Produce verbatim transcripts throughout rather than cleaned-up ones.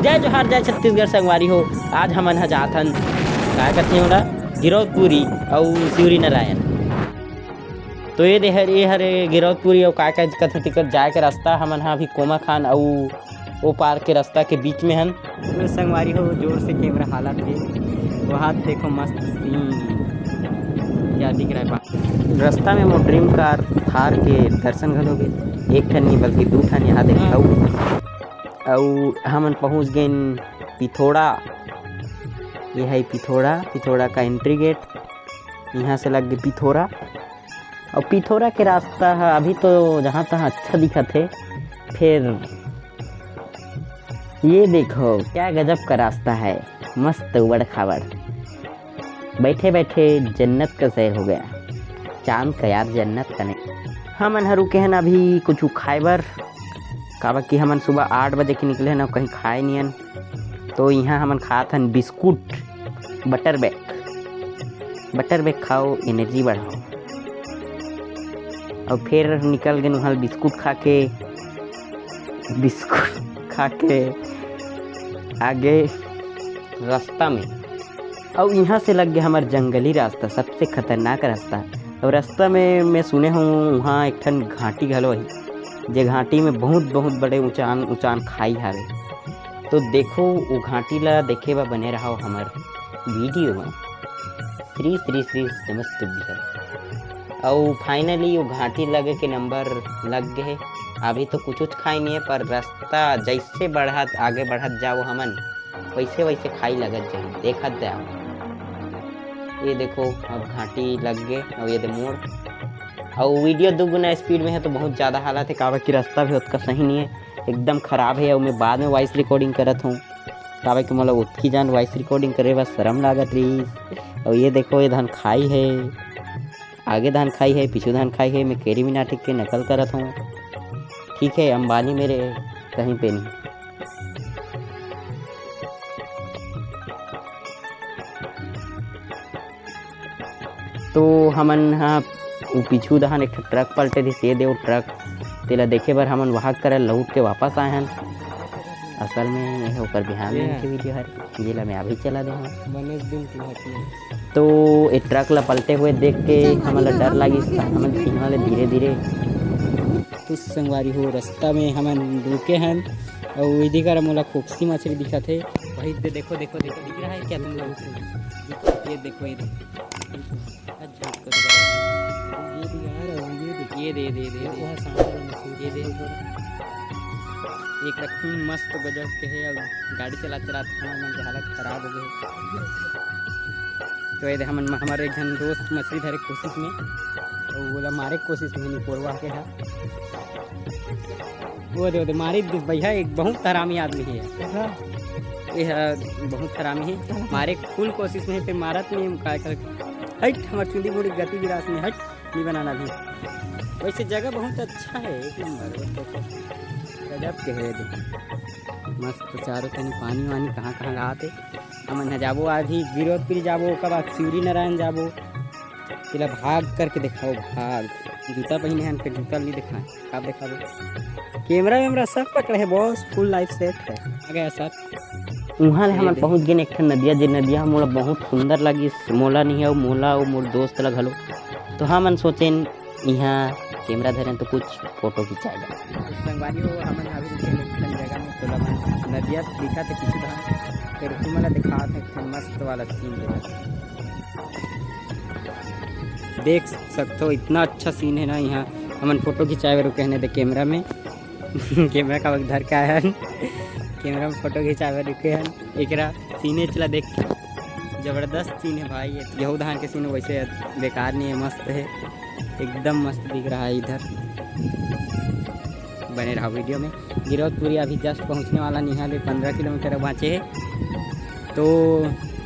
जय जोहार, जय छत्तीसगढ़ संगवारी हो। आज हमन ह जात हन, काय कथे ओला, गिरौदपुरी अउ शिवरी नारायण। तो ये दे हर, ये हरे गिरौदपुरी अउ काय, काय कथे तेकर जाए के रास्ता। हमन ह अभी कोमाखान अउ ओ पार के रास्ता के बीच में हन। तो संगवारी हो, जोर से कैमरा हालत हे, वहाँ देखो मस्त सीन क्या दिख रहा है। रास्ता में मोर ड्रीम कार थार के दर्शन घलो होगे, एक ठन नहीं बल्कि दू ठन यहाँ देखा। अउ हमन पहुँच गए पिथोड़ा। ये है पिथोड़ा, पिथोड़ा का एंट्री गेट। यहाँ से लग गए पिथोरा। और पिथोरा के रास्ता है, अभी तो जहाँ तहाँ अच्छा दिखत है, फिर ये देखो क्या गजब का रास्ता है, मस्त उबड़ खाबड़। बैठे बैठे जन्नत का सैर हो गया, चांद का यार जन्नत का नहीं। हमन ह रुके हन अभी कुछ खाए बर, काबर कि हमन सुबह आठ बजे के निकले हन, कहीं खाए नहीं हन। तो यहाँ हमन खात हन बिस्कुट, बटर बैक, बटर बैक खाओ, एनर्जी बढ़ाओ। और फिर निकल गए वहाँ बिस्कुट खा के, बिस्कुट खा के आगे रास्ता में। और यहाँ से लग गया हमार जंगली रास्ता, सबसे खतरनाक रास्ता। और रास्ता में मैं सुने हूँ वहाँ एक ठन घाटी घलो है, जे घाटी में बहुत बहुत बड़े ऊंचान ऊंचान खाई हावे। तो देखो, वो घाटी ला देखे बर बने रहो हमर वीडियो में। श्री श्री श्री नमस्तुभ्यं। अउ फाइनली वो घाटी लगे के नंबर लग गए हे। अभी तो कुछ कुछ खाई नहीं है, पर रास्ता जैसे बढ़त, आगे बढ़त जाओ हमन, वैसे वैसे खाई लगत जाही, देखत जाओ। ये देखो, अब घाटी लग गए, और ये दे मोड़। और वीडियो दो गुना स्पीड में है तो बहुत ज़्यादा हालत है, काबर कि रास्ता भी उतना सही नहीं है, एकदम ख़राब है। और मैं बाद में वॉइस रिकॉर्डिंग करत हूँ, काबर कि मोला उतकी जान वॉइस रिकॉर्डिंग करे बर शर्म लागत रहीस। और ये देखो, ये धान खाई है, आगे धान खाई है, पीछू धान खाई है। मैं केरी मिनाटी के नकल करत हूँ। ठीक है, अंबानी मेरे कहीं पे नहीं। तो हमन ह उ पीछू डहन एक ठो ट्रक पलटे रहिस, ये दे वो ट्रक, तेला देखे बर हमन वहां करा लौट के वापस आए हन। असल में ये ओकर बिहान दिन के वीडियो हरे, जेला मैं अभी चला दे हूँ। बने दिन की बात नहीं। तो ये ट्रक ला पलटे हुए देख के हमन ला डर लागिस, त हमन सिन्हा ले धीरे धीरे तो संगवारी हो, रास्ता में हमन रुके हन, अउ इदी करा मोला खोकसी मछली दिखत हे। वही दे, देखो, देखो, देखो, दिख रहा है क्या तुम लोग? ये देखो, ये देखो। अच्छा, इसको देखो। ये दे यार, ये दे। ये दे, दे, दे, वो दे। वहाँ सामने वाला मछली ये दे। देखो। एक रखून मस्त गजब के है, और गाड़ी चला चला के हमर मन के हालत खराब हो गए। तो ये दे, हमन, हमारे एक झन दोस्त मछली धरे के कोशिश में, तो ओला मारे के कोशिश में निपोरवा के हा। वो दे, वो दे, मारी दिस भैया, एक बहुत हरामी आदमी है। हाँ। ये है, बहुत हरामी है। मारे के फुल कोशिश में, फिर मारत नहीं, हम काय कर। हट, हमार चुंदी मुड़ी गति विलास में, हट, नहीं बनाना भी। वैसे जगह बहुत अच्छा है, एक नंबर। गजब के है, देखो। मस्त चारों तनी पानी वानी कहाँ कहाँ रहा थे। हमन ह जाबो, आज ही गिरौदपुरी जाबो, ओकर बाद शिवरी नारायण जाबो। तेला भाग करके दिखाओ, भाग। जूता पहिने हन, फिर जूता नहीं दिखाए। का दिखाबो? कैमरा वैमरा सब पकड़े है बॉस, फुल लाइफ सेट है। आ गया सर। उहाँ ले हमन पहुँच गेन एक ठन नदिया, जे नदिया मोला बहुत सुंदर लगिस, मोला नहीं अउ मोला अउ मोर दोस्त ला घलो। तो हमन सोचेन इहाँ कैमरा धरेन तो कुछ फोटो खिंचाए जाए। तो संगवारी हो, हमन अभी रुके एक ठन जगह में, तोला मन नदिया दिखा थे किसी धाम, फिर तुमन ला दिखात हे एक ठन मस्त वाला सीन दिखा। देख सकथो, इतना अच्छा सीन है ना यहाँ। हमन फोटो खिंचाए बर रुके हन दे कैमरा में। कैमरा का धर के आए हन, कैमरा में फोटो खिंचाए बर रुके हन। एकरा सीने चला देख, जबरदस्त सीन है भाई। ये गेहूं धान के सीन वैसे बेकार नहीं है, मस्त है, एकदम मस्त दिख रहा है इधर। बने रहा वीडियो में। गिरौदपुरी अभी जस्ट पहुंचने वाला, निहाले पंद्रह किलोमीटर बाँचे है। तो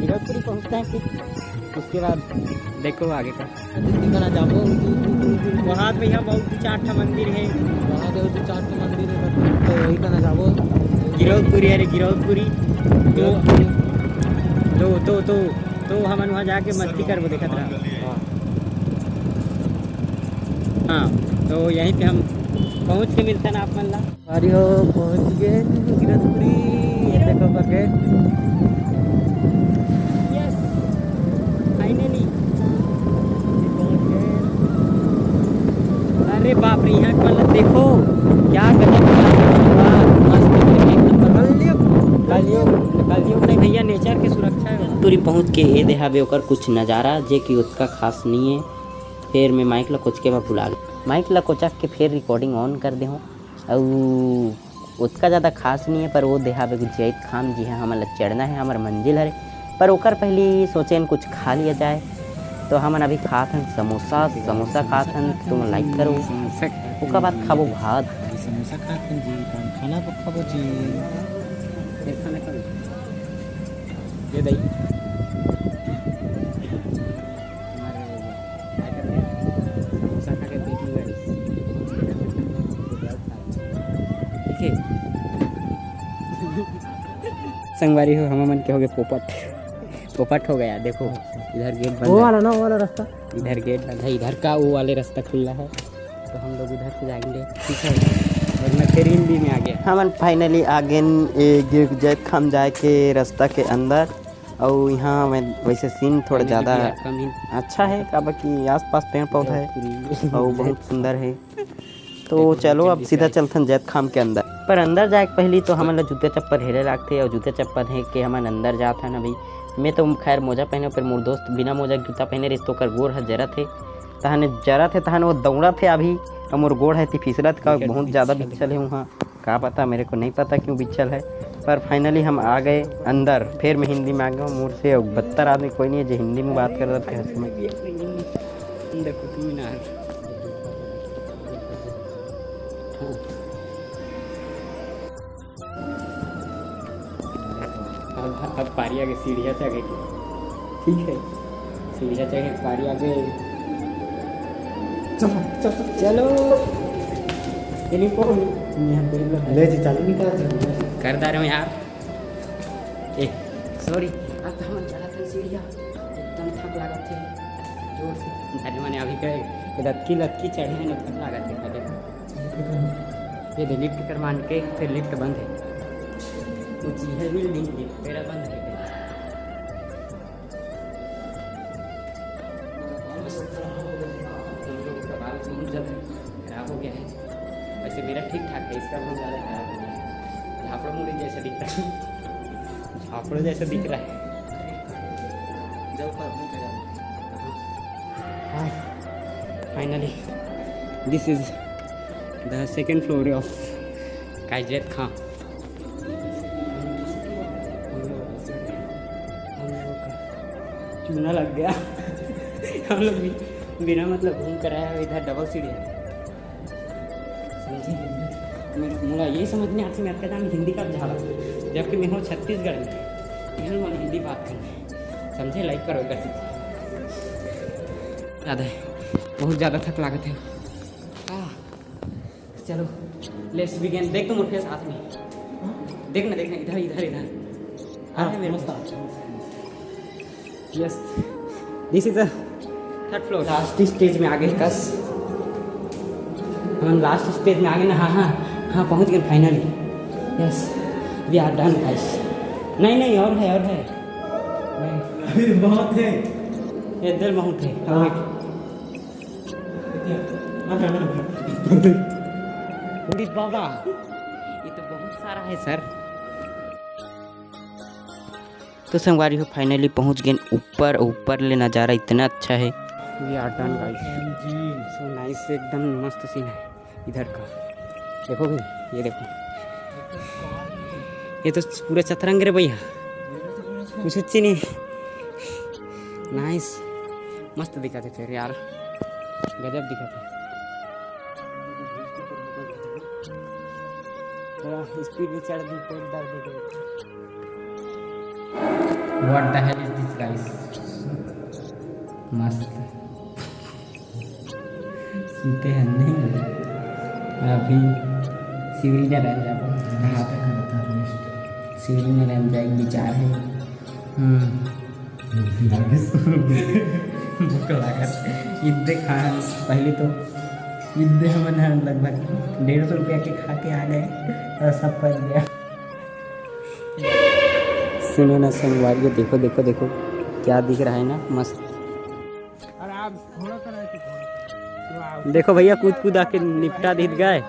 गिरौदपुरी पहुँचते हैं, फिर उसके बाद देखो आगे का। इतना जाबो। वहाँ पे यहाँ बहुत चार ठा मंदिर है। वहाँ पे दो चार ठा मंदिर है, तो वही का ना जाबो। गिरौदपुरी, अरे गिरौदपुरी। तो, तो, तो, तो, तो हमन वहाँ जाके मस्ती करबो, देखत रहा। हाँ। हाँ, तो यहीं पे हम पहुँच के मिलते हैं आप मन ला। अरे हो, पहुँच गए गिरौदपुरी। ये देखो, पहुँच के ए देहाबे ओकर कुछ नज़ारा, जे कि ओतका खास नहीं है। फिर मैं माइक ला कोचके बर भुला गे। माइक ला कोचक के फिर रिकॉर्डिंग ऑन कर दे हूँ। अउ ओतका ज़्यादा खास नहीं है, पर वो देहाबे कुछ जैत खाम जी है, हमन ला चढ़ना है, हमर मंजिल हरे। पर ओकर पहली सोचेन कुछ खा लिया जाए, तो हमन अभी खात हन समोसा। समोसा खात हन, तुम लाइक करो। समोसा खात ओकर बाद हन खाबो जी। भात। समोसा खात हन जी, पान खाना खाबो जी। फिर खाना खाबो। ये दही। समोसा खा के पेट में गड़ी। ठीक है। संगवारी हो, हम मन के हो गए पोपट। पोपट हो गया। देखो, इधर गेट बंद वो है। वाला ना, वो वाला रास्ता। इधर गेट बंद है, इधर का वो वाले रास्ता खुला है, तो हम लोग उधर से जाएंगे। ठीक है, और मैं फिर हिंदी में आ गया। हमन फाइनली आ गए ए गे-, जैत खाम जाए के रास्ता के अंदर। और यहाँ में वैसे सीन थोड़ा ज़्यादा अच्छा है, काबर कि आसपास पेड़ पौधा है और बहुत सुंदर है। तो चलो, अब सीधा चलथन जैतखाम के अंदर। पर अंदर जाए के पहली तो हमन ला जूता चप्पल हेरे लागथे, और जूता चप्पल हे के हमन अंदर जात हन। अभी मैं तो खैर मोजा पहने, पर मोर दोस्त बिना मोजा के जूता पहने रहिस, तो ओकर गोड़ ह जरत हे, तहने जरत हे, तहने वो दौड़त हे अभी, और मोर गोड़ ह ती फिसलत का, बहुत ज़्यादा बिच्छल हे वहाँ। का पता, मेरे को नहीं पता क्यों बिच्छल है, पर फाइनली हम आ गए अंदर। फिर मैं हिंदी में आ गया हूँ मूड से, और बदतर आदमी कोई नहीं है जो हिंदी में बात कर रहा था। देखो, तुम ही ना है। अब, अब पारी आगे सीढ़िया चढ़े के। ठीक है, सीढ़िया चढ़े के पारी आगे। चलो, चलो, चलो। ये नहीं कौन? नहीं, हम तेरे में ले जी, चालू नहीं करा, चालू नहीं। कर दा रहे हो यार। ए, सॉरी। अब तो हम चढ़त हन सीढ़िया, एकदम थक लागत हे जोर से। अरे माने अभी कहे लतकी लतकी चढ़े हैं, थक लागत हे। ये दे लिफ्ट कर मान के, फिर लिफ्ट बंद है। वो चीज है बिल्डिंग, लिफ्ट तेरा बंद है। हम लोगों का बाल बहुत ज़्यादा खराब हो गया है। वैसे मेरा ठीक ठाक है, इसका बहुत ज़्यादा खराब हो गया है। झापड़ मुड़ी जैसा दिख रहा है। झापड़ जैसा दिख रहा है। जब पर अपनी जगह। Hi, finally, this is the second floor of काइजैत खां। हम लोगों का चूना लग गया। हम लोग भी बिना मतलब घूम कर आए हैं, इधर डबल सीढ़ी है। समझे? मैं, मुला यही समझ नहीं आती, मैं आपका नाम हिंदी का झाड़ा, जबकि मैं हूँ छत्तीसगढ़ में, यहाँ वाली हिंदी बात करनी है। समझे? लाइक करो एक बार। ज़्यादा है, बहुत ज़्यादा थक लागत है। आह। चलो, let's begin। देख तो मोर फेस हाथ में। देख ना, देख ना, इधर, इधर, इधर। हाँ, अरे मेरे मस्त। Yes, this is the third floor। Last stage में आ गए कस। हम लास्ट स्टेज में आ गए ना। हाँ, हाँ, हाँ, पहुँच गए finally। Yes, we are done, guys। नहीं, नहीं, और है, और है। नहीं। अभी बहुत है। इधर बहुत है। हाँ। अरे बाबा, ये तो बहुत सारा है सर। तो संगवारी हो, finally पहुंच गए ऊपर। ऊपर ले नज़ारा इतना अच्छा है। We are done, guys। So nice, एकदम मस्त सीन है इधर का। देखो भाई, ये देखो, ये तो पूरा चतरंग रे भैया, कुछ अच्छी नहीं। नाइस, मस्त दिखा थे फिर यार, गजब दिखा थे। थोड़ा स्पीड में चढ़ दी, पेट दर्द हो गया। What the hell is this, guys? मस्त। सुते हैं नहीं, अभी शिवरी ने रह जाबो। हाँ, तो करता रेस्ट। शिवरी ने रह जाए, विचार है। हम्म। भूख लागत। इद्दे खान पहले तो इद्दे हमन ह लगभग डेढ़ सौ रुपया के खा के आ गए और सब पच गया। सुनो ना संगवारी, देखो, देखो, देखो, क्या दिख रहा है ना, मस्त। देखो भैया, कूद कूद आके निपटा दीत गाय।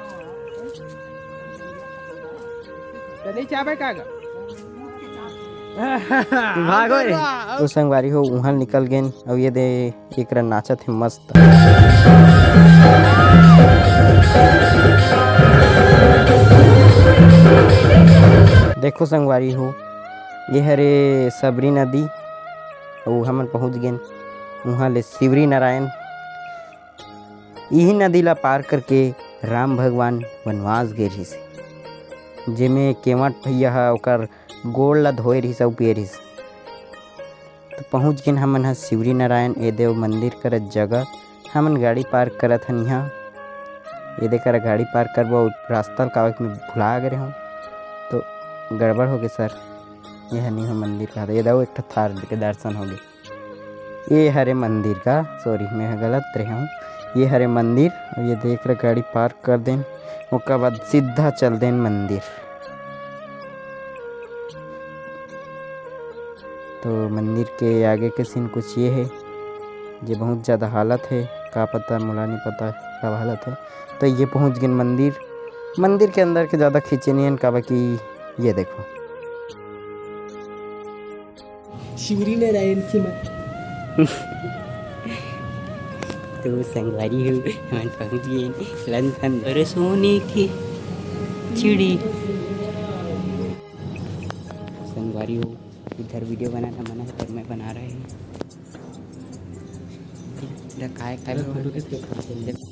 चले चाबे का गा? भागो रे। तो संगवारी हो, उहाँ निकल गेन। अब ये दे, एकरा नाचत हे मस्त। देखो संगवारी हो, ये हरे सबरी नदी, अउ हमन पहुँच गेन उहाँ ले शिवरी नारायण। इही नदी ला पार करके राम भगवान वनवास गे रहिस, जेमे केवट भैया ह ओकर गोड़ ला धोए रहिस अउ पिए रहिस। तो पहुँच गेन हमन ह शिवरी नारायण ए देव मंदिर कर जगह। हमन गाड़ी पार्क करत हन इहाँ। ये दे करा गाड़ी पार्क करबो, रास्ता ल कावक में भुला गे रहूँ, तो गड़बड़ हो गे सर। ये ह नहीं हो मंदिर का, ये दे एक ठो थार के दर्शन हो गे। ये हरे मंदिर का, सॉरी, मैं ह गलत रहे हूँ। ये हरे मंदिर, ये देख रहे गाड़ी पार्क कर देन, ओकर बाद सीधा चल देन मंदिर। तो मंदिर के आगे के सीन कुछ ये है, जे बहुत ज़्यादा हालत है, का पता, मोला नहीं पता का हालत है। तो ये पहुँच गेन मंदिर, मंदिर के अंदर के ज़्यादा खींचे नहीं हन, काबर कि ये देखो, शिवरी नारायण के मत। तो संगवारी हो, हमन पहुँच गेन लंदन। अरे सोने की चिड़ी। संगवारी हो, इधर वीडियो बनाना मना है, पर मैं बना रहे हूँ। इधर काय काय फोटो खींच के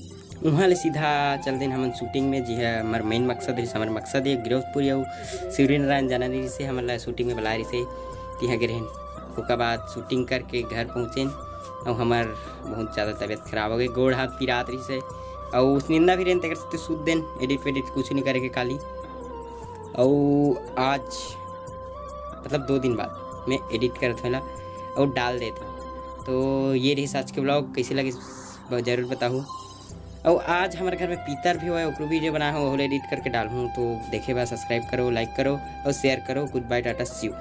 उहाँ ले सीधा चल देन हमन शूटिंग में, जी है हमर मेन मकसद रहिस। हमर मकसद ये गिरौदपुर अउ शिवरी नारायण जाना नहीं रहिस, हमन ला शूटिंग में बुलाए रहिस, तिहाँ गे रहेन। ओकर बाद शूटिंग करके घर पहुँचेन, अउ हमर बहुत ज़्यादा तबीयत खराब हो गई, गोड़ हाथ पिरात रहिस, अउ उस निंदा भी रहेन, तेकर सेती सूत देन, एडिट वेडिट कुछ नहीं करे के काली। अउ आज, मतलब दो दिन बाद मैं एडिट करत हूँ एला अउ डाल देत हूँ। तो ये रहिस आज के ब्लॉग, कैसे लगे ब-, जरूर बताहू। अउ आज हमर घर में पीतर भी होय, ओकरो वीडियो बनाए हूँ, ओला एडिट करके डालहूँ। तो देखे बर सब्सक्राइब करो, लाइक करो अउ शेयर करो। गुड बाय, टाटा, सी यू।